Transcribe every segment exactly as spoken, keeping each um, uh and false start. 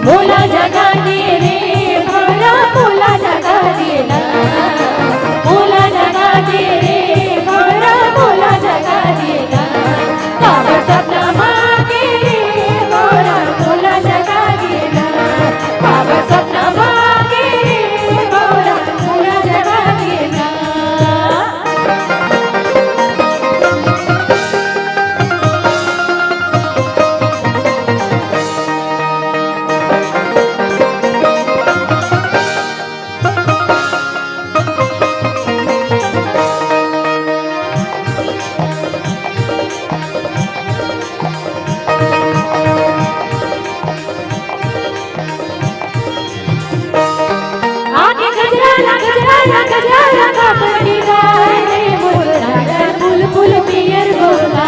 मोला जगा दे रे भंवरा, मोला जगा दे ना, मोला जगा दे रे भंवरा, मोला जगा दे ना। काबर सपना मांगे रे भंवरा, मोला जगा दे ना। काबर सपना मांगे रे भंवरा, मोला जगा दे ना। आके गजरा ला, गजरा ला, गजरा ला, काबर गिराए रे मोर राजा फूल फूल पियर गोला।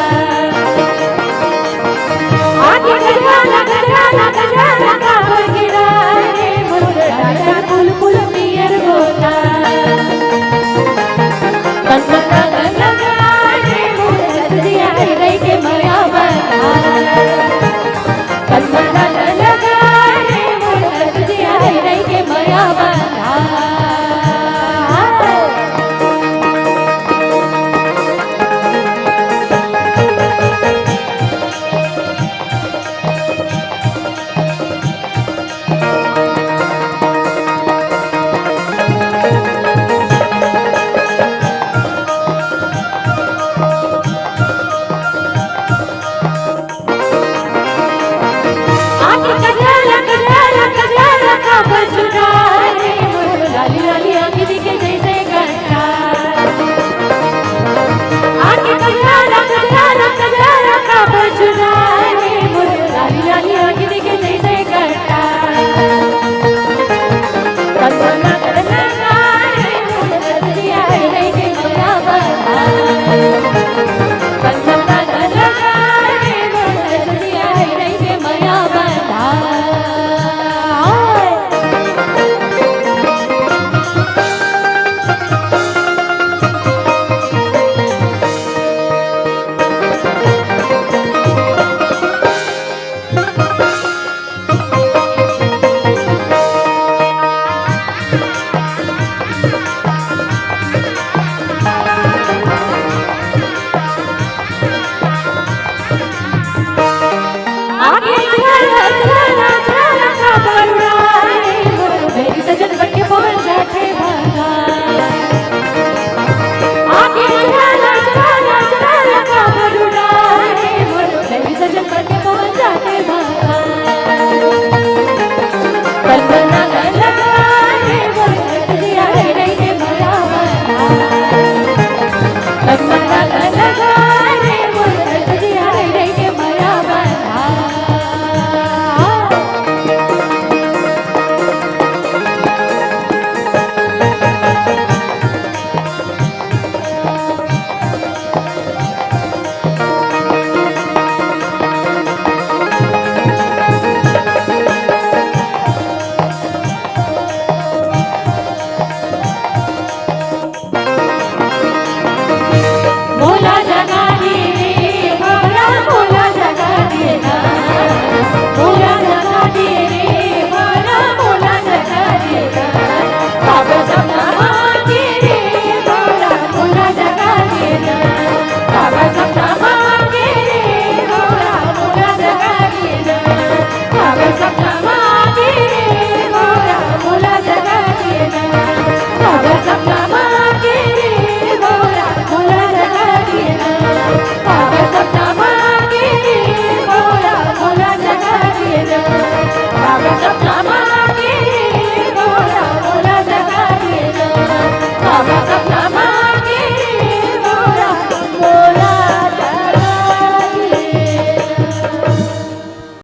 आके गजरा ला, गजरा ला, गजरा